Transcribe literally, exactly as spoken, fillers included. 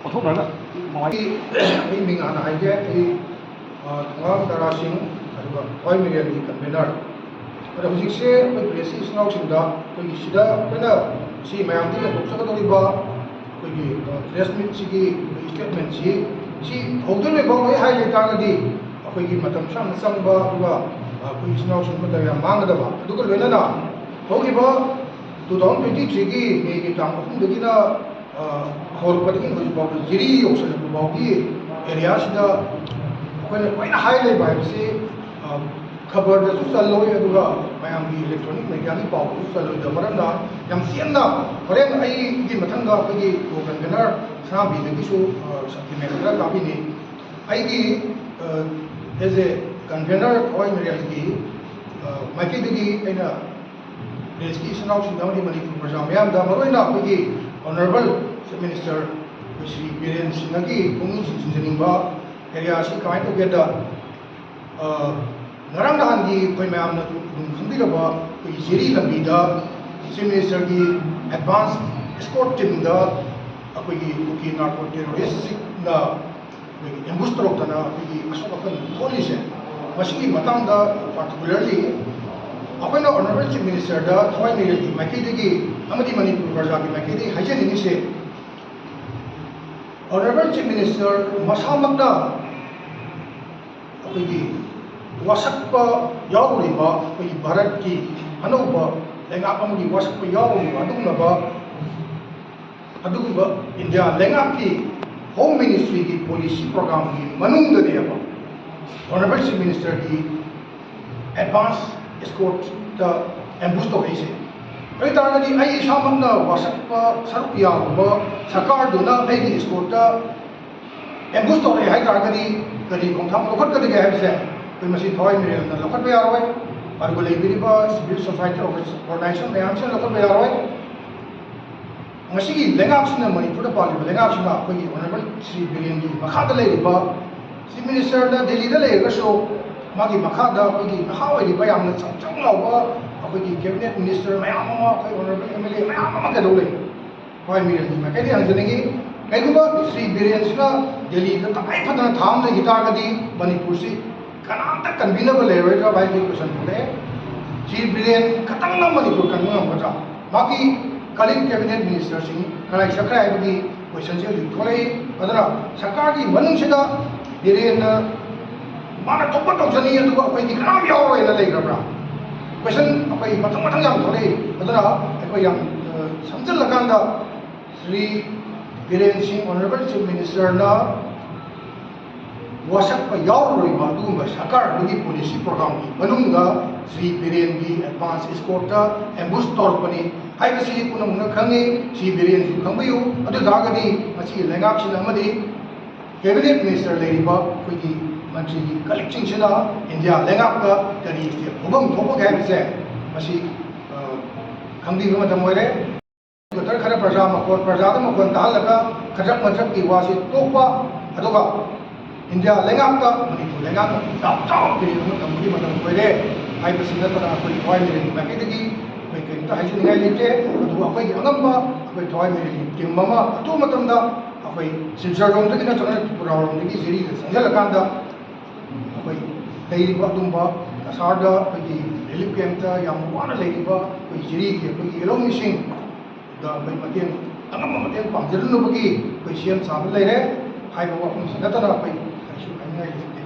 ꯑꯣꯟꯊꯣꯛꯅꯔꯒ ꯅꯨꯡꯉꯥꯏ꯫ ꯑꯩ, ꯑꯩ ꯃꯤꯡ ꯍꯥꯟꯅ ꯍꯥꯏꯒꯦ꯫ ꯑꯩ, ꯑ, ꯊꯣꯉꯥꯝ ꯇꯥꯔꯥ ꯁꯤꯡ, ꯑꯗꯨꯒ ꯊꯋꯥꯏ ꯃꯤꯔꯦꯜꯒꯤ convener꯫ ꯑꯗꯣ ꯍꯧꯖꯤꯛꯁꯦ ꯑꯩꯈꯣꯏ press ꯀꯤ ꯏꯆꯤꯟ ꯏꯅꯥꯎꯁꯤꯡꯗ ꯑꯩꯈꯣꯏꯒꯤ ꯁꯤꯗ ꯑꯩꯈꯣꯏꯅ ꯁꯤ ꯃꯌꯥꯝꯗ ꯌꯦꯟꯊꯣꯛꯆꯒꯗꯧꯔꯤꯕ ꯑꯩꯈꯣꯏꯒꯤ, ꯑ, press meet ꯁꯤꯒꯤ ꯑꯩꯈꯣꯏꯒꯤ statement ꯁꯤ, ꯁꯤ ꯍꯧꯗ꯭ꯔꯤꯉꯩ ꯐꯥꯎ ꯂꯣꯏ ꯍꯥꯏ ꯂꯩ ꯇꯥꯔꯒꯗꯤ ꯑꯩꯈꯣꯏꯒꯤ ꯃꯇꯝ ꯁꯥꯡꯅ ꯆꯪꯕ, ꯑꯗꯨꯒ, ꯑ, ꯑꯩꯈꯣꯏ ꯏꯆꯤꯟ ꯏꯅꯥꯎꯁꯤꯡ ꯃꯇꯝ ꯌꯥꯝ ꯃꯥꯡꯒꯗꯕ꯫ ꯑꯗꯨꯒ ꯂꯣꯏꯅꯅ ꯍꯧꯈꯤꯕ two thousand twenty three ꯒꯤ May ꯒꯤ ꯇꯥꯡ ꯑꯍꯨꯝꯗꯒꯤꯅ, ꯑ, ꯍꯧꯔꯛꯄꯗꯒꯤ ꯍꯧꯖꯤꯛ ꯐꯥꯎꯕ ꯖꯤꯔꯤ ꯌꯧꯁꯤꯜꯂꯛꯄ ꯐꯥꯎꯒꯤ area ꯁꯤꯗ ꯑꯩꯈꯣꯏꯅ ꯂꯣꯏꯅ ꯍꯥꯏ ꯂꯩꯕ ꯍꯥꯏꯕꯁꯤ, ꯑ, ꯈꯕꯔꯗꯁꯨ ꯆꯜꯂꯣꯏ, ꯑꯗꯨꯒ ꯃꯌꯥꯝꯒꯤ electronic media ꯒꯤ ꯄꯥꯎꯗꯁꯨ ꯆꯜꯂꯣꯏꯗꯕ ꯃꯔꯝꯅ, ꯌꯥꯝ ꯇꯦꯟꯅ ꯍꯣꯔꯦꯟ ꯑꯩꯒꯤ ꯃꯊꯪꯗ ꯑꯩꯈꯣꯏꯒꯤ co-convener ꯁꯅꯥꯝꯕꯤꯗꯒꯤꯁꯨ, ꯑ, supplement ꯈꯔ ꯀꯥꯞꯄꯤꯅꯤ꯫ ꯑꯩꯒꯤ, ꯑ, as a convener ꯊꯋꯥꯏ ꯃꯤꯔꯦꯜꯒꯤ, ꯑ, ꯃꯥꯏꯀꯩꯗꯒꯤ ꯑꯩꯅ press ꯀꯤ ꯏꯆꯤꯟ ꯏꯅꯥꯎꯁꯤꯡꯗ ꯑꯃꯗꯤ ꯃꯅꯤꯄꯨꯔ ꯄ꯭ꯔꯖꯥ ꯃꯤꯌꯥꯝꯗ, ꯃꯔꯨꯑꯣꯏꯅ ꯑꯩꯈꯣꯏꯒꯤ honourable Chief Minister ꯑꯩꯈꯣꯏ ꯁ꯭ꯔꯤ ꯕꯤꯔꯦꯟ ꯁꯤꯡꯍꯒꯤ ꯄꯨꯛꯅꯤꯡ ꯆꯤꯡꯁꯤꯟꯖꯅꯤꯡꯕ area ꯑꯁꯤ ꯀꯃꯥꯏꯅ ꯇꯧꯒꯦꯗ, ꯑ, ꯉꯔꯥꯡ ꯅꯍꯥꯟꯒꯤ ꯑꯩꯈꯣꯏ ꯃꯌꯥꯝꯅꯁꯨ ꯑꯗꯨꯝ ꯈꯪꯕꯤꯔꯕ ꯑꯩꯈꯣꯏꯒꯤ ꯖꯤꯔꯤ ꯂꯝꯕꯤꯗ Chief Minister ꯒꯤ advance escort team ꯗ ꯑꯩꯈꯣꯏꯒꯤ ꯀꯨꯀꯤ narco terrorist ꯁꯤꯡꯅ ꯑꯩꯈꯣꯏꯒꯤ ambush ꯇꯧꯔꯛꯇꯅ ꯑꯩꯈꯣꯏꯒꯤ ꯑꯁꯣꯛ ꯑꯄꯟ ꯊꯣꯛꯍꯜꯂꯤꯁꯦ, ꯃꯁꯤꯒꯤ ꯃꯇꯥꯡꯗ particularly ꯑꯩꯈꯣꯏꯅ honourable Chief Minister ꯗ ꯊꯋꯥꯏ ꯃꯤꯔꯦꯜꯒꯤ ꯃꯥꯏꯀꯩꯗꯒꯤ ꯑꯃꯗꯤ ꯃꯅꯤꯄꯨꯔ ꯄ꯭ꯔꯖꯥꯒꯤ ꯃꯥꯏꯀꯩꯗꯒꯤ ꯍꯥꯏꯖꯅꯤꯡꯉꯤꯁꯦ, honourable Chief Minister ꯃꯁꯥꯃꯛꯅ ꯑꯩꯈꯣꯏꯒꯤ ꯋꯥꯁꯛꯄ ꯌꯥꯎꯔꯤꯕ, ꯑꯩꯈꯣꯏꯒꯤ ꯚꯥꯔꯠꯀꯤ ꯑꯅꯧꯕ ꯂꯩꯉꯥꯛ ꯑꯃꯒꯤ ꯋꯥꯁꯛꯄ ꯌꯥꯎꯔꯤꯕ ꯑꯗꯨꯒꯨꯝꯂꯕ, ꯑꯗꯨꯒꯨꯝꯕ ꯏꯟꯗꯤꯌꯥ ꯂꯩꯉꯥꯛꯀꯤ Home Ministry ꯒꯤ policy program ꯒꯤ ꯃꯅꯨꯡꯗꯅꯦꯕ honourable Chief Minister ꯒꯤ advance escort ꯇ ambush ꯇꯧꯔꯛꯏꯁꯦ꯫ ꯑꯗꯨ ꯑꯣꯏ ꯇꯥꯔꯒꯗꯤ ꯑꯩ ꯏꯁꯥꯃꯛꯅ ꯋꯥꯁꯛꯄ ꯁꯔꯨꯛ ꯌꯥꯔꯨꯕ ꯁꯔꯀꯥꯔꯗꯨꯅ ꯑꯩꯒꯤ escort ꯇ ambush ꯇꯧꯔꯛꯑꯦ ꯍꯥꯏ ꯇꯥꯔꯒꯗꯤ ꯀꯔꯤ ꯈꯣꯡꯊꯥꯡ ꯂꯧꯈꯠꯀꯗꯒꯦ ꯍꯥꯏꯕꯁꯦ ꯑꯩꯈꯣꯏ ꯃꯁꯤ ꯊꯋꯥꯏ ꯃꯤꯔꯦꯜꯅ ꯂꯧꯈꯠꯄ ꯌꯥꯔꯣꯏ, ꯑꯗꯨꯒ ꯂꯩꯕꯤꯔꯤꯕ civil society organization ꯃꯌꯥꯝꯁꯤꯅ ꯂꯧꯈꯠꯄ ꯌꯥꯔꯣꯏ꯫ ꯉꯁꯤꯒꯤ ꯂꯩꯉꯥꯛꯁꯤꯅ, ꯃꯅꯤꯄꯨꯔꯗ ꯄꯥꯜꯂꯤꯕ ꯂꯩꯉꯥꯛꯁꯤꯅ ꯑꯩꯈꯣꯏꯒꯤ honourable ꯁ꯭ꯔꯤ ꯕꯤꯔꯦꯟꯒꯤ ꯃꯈꯥꯗ ꯂꯩꯔꯤꯕ Chief Minister ꯅ ꯗꯦꯜꯂꯤꯗ ꯂꯩꯔꯒꯁꯨ ꯃꯥꯒꯤ ꯃꯈꯥꯗ ꯑꯩꯈꯣꯏꯒꯤ ꯅꯍꯥ ꯑꯣꯏꯔꯤꯕ ꯌꯥꯝꯅ ꯆꯪ ꯆꯪ ꯂꯥꯎꯕ ꯑꯩꯈꯣꯏꯒꯤ cabinet minister ꯃꯌꯥꯝ ꯑꯃ, ꯑꯩꯈꯣꯏ honourable M L A ꯃꯌꯥꯝ ꯑꯃ ꯀꯩꯗꯧ ꯂꯩ? ꯍꯣꯏ, ꯃꯤꯔꯦꯜꯒꯤ ꯃꯥꯏꯀꯩꯗ ꯍꯪꯖꯅꯤꯡꯉꯤ꯫ ꯀꯩꯒꯨꯝꯕ ꯁ꯭ꯔꯤ ꯕꯤꯔꯦꯟꯁꯤꯅ ꯗꯦꯜꯂꯤꯗ ꯇꯉꯥꯏ ꯐꯗꯅ ꯊꯥ ꯑꯃ ꯂꯩꯈꯤ ꯇꯥꯔꯒꯗꯤ ꯃꯅꯤꯄꯨꯔꯁꯤ ꯀꯅꯥꯝꯇ ꯀꯟꯕꯤꯅꯕ ꯂꯩꯔꯣꯏꯗ꯭ꯔꯥ ꯍꯥꯏꯕꯒꯤ question ꯊꯣꯛꯂꯛꯑꯦ꯫ ꯁ꯭ꯔꯤ ꯕꯤꯔꯦꯟ ꯈꯇꯪꯅ ꯃꯅꯤꯄꯨꯔ ꯀꯟꯕ ꯉꯝꯒꯗ꯭ꯔꯥ? ꯃꯥꯒꯤ colleague cabinet ministerꯁꯤꯡ ꯀꯗꯥꯏ ꯆꯠꯈ꯭ꯔꯦ ꯍꯥꯏꯕꯒꯤ questionꯁꯤ ꯍꯧꯖꯤꯛ ꯊꯣꯛꯂꯛꯏ꯫ ꯑꯗꯨꯅ ꯁꯔꯀꯥꯔꯒꯤ ꯃꯅꯨꯡꯁꯤꯗ ꯕꯤꯔꯦꯟꯅ ꯃꯥꯅ ꯊꯣꯛꯄ ꯇꯧꯖꯅꯤ, ꯑꯗꯨꯒ ꯑꯩꯈꯣꯏꯗꯤ ꯀꯅꯥꯝ ꯌꯥꯎꯔꯣꯏꯅ ꯂꯩꯈ꯭ꯔꯕ꯭ꯔꯥ? Question ꯑꯩꯈꯣꯏ ꯃꯊꯪ ꯃꯊꯪ ꯌꯥꯝ ꯊꯣꯛꯂꯛꯏ꯫ ꯑꯗꯨꯅ ꯑꯩꯈꯣꯏ ꯌꯥꯝ, ꯑ, ꯁꯝꯖꯤꯜꯂꯀꯥꯟꯗ ꯁ꯭ꯔꯤ ꯕꯤꯔꯦꯟ ꯁꯤꯡ, honourable chief ministerꯅ ꯋꯥꯁꯛꯄ ꯌꯥꯎꯔꯔꯣꯏꯕ ꯑꯗꯨꯒꯨꯝꯕ ꯁꯔꯀꯥꯔ ꯑꯗꯨꯒꯤ policy programꯒꯤ ꯃꯅꯨꯡꯗ ꯁ꯭ꯔꯤ ꯕꯤꯔꯦꯟꯒꯤ advance escortꯇ ambush ꯇꯧꯔꯛꯄꯅꯤ ꯍꯥꯏꯕꯁꯤ ꯄꯨꯝꯅꯃꯛꯅ ꯈꯪꯉꯤ꯫ ꯁ꯭ꯔꯤ ꯕꯤꯔꯦꯟꯁꯨ ꯈꯪꯕꯤꯌꯨ꯫ ꯑꯗꯨ ꯇꯥꯔꯒꯗꯤ ꯉꯁꯤ ꯂꯩꯉꯥꯛꯁꯤꯅ ꯑꯃꯗꯤ cabinet minister ꯂꯩꯔꯤꯕ ꯑꯩꯈꯣꯏꯒꯤ ꯃꯟꯇ꯭ꯔꯤꯒꯤ colleagueꯁꯤꯡꯁꯤꯅ ꯏꯟꯗꯤꯌꯥ ꯂꯩꯉꯥꯛꯇ ꯀꯔꯤ step ꯂꯧꯐꯝ ꯊꯣꯛꯄꯒꯦ ꯍꯥꯏꯕꯁꯦ ꯃꯁꯤ, ꯑ, ꯈꯪꯕꯤꯕ ꯃꯇꯝ ꯑꯣꯏꯔꯦ꯫ ꯗꯣꯛꯇꯔ ꯈꯔ ꯄ꯭ꯔꯖꯥ ꯃꯈꯣꯟ, ꯄ꯭ꯔꯖꯥꯗ ꯃꯈꯣꯟ ꯇꯥꯍꯜꯂꯒ ꯈꯗ꯭ꯔꯛ ꯃꯗ꯭ꯔꯛꯀꯤ ꯋꯥꯁꯤ ꯇꯣꯛꯄ, ꯑꯗꯨꯒ ꯏꯟꯗꯤꯌꯥ ꯂꯩꯉꯥꯛꯇ ꯃꯅꯤꯄꯨꯔ ꯂꯩꯉꯥꯛꯅ ꯈꯨꯗꯥꯡ ꯆꯥꯎꯅ ꯀꯔꯤ ꯑꯃ ꯇꯝꯕꯒꯤ ꯃꯇꯝ ꯑꯣꯏꯔꯦ ꯍꯥꯏꯕꯁꯤ ꯅꯠꯇꯅ ꯑꯩꯈꯣꯏ ꯊꯋꯥꯏ ꯃꯤꯔꯦꯜꯒꯤ ꯃꯥꯏꯀꯩꯗꯒꯤ ꯑꯩꯈꯣꯏ ꯀꯔꯤꯝꯇ ꯍꯥꯏꯖꯅꯤꯡꯉꯥꯏ ꯂꯩꯇꯦ꯫ ꯑꯗꯨꯕꯨ ꯑꯩꯈꯣꯏꯒꯤ ꯑꯉꯝꯕ ꯑꯩꯈꯣꯏ ꯊꯋꯥꯏ ꯃꯤꯔꯦꯜꯒꯤ team ꯑꯃ ꯑꯊꯨꯕ ꯃꯇꯝꯗ ꯑꯩꯈꯣꯏ ꯁꯤꯜꯆꯔ ꯔꯣꯝꯗꯒꯤ ꯅꯠꯇ꯭ꯔꯒꯅ ꯇ꯭ꯔꯤꯄꯨꯔꯥ ꯔꯣꯝꯗꯒꯤ ꯖꯤꯔꯤꯗ ꯆꯪꯁꯤꯜꯂꯀꯥꯟꯗ ꯑꯩꯈꯣꯏ ꯂꯩꯔꯤꯕ ꯑꯗꯨꯝꯕ ꯀꯁꯥꯔꯗ ꯑꯩꯈꯣꯏꯒꯤ relief campꯇ ꯌꯥꯝꯅ ꯋꯥꯅ ꯂꯩꯔꯤꯕ ꯑꯩꯈꯣꯏ ꯖꯤꯔꯤꯒꯤ ꯑꯩꯈꯣꯏꯒꯤ ꯌꯦꯜꯍꯧꯃꯤꯁꯤꯡ ꯗ ꯑꯩꯈꯣꯏ ꯃꯇꯦꯡ, ꯑꯉꯝꯕ ꯃꯇꯦꯡ ꯄꯥꯡꯖꯔꯨꯅꯕꯒꯤ ꯑꯩꯈꯣꯏ ꯁꯦꯝ ꯁꯥꯕ ꯂꯩꯔꯦ꯫ ꯍꯥꯏꯕ ꯋꯥꯐꯝꯁꯤ ꯅꯠꯇꯅ ꯑꯩꯈꯣꯏ ꯀꯔꯤꯁꯨ ꯍꯥꯏꯅꯤꯡꯉꯥꯏ ꯂꯩꯇꯦ꯫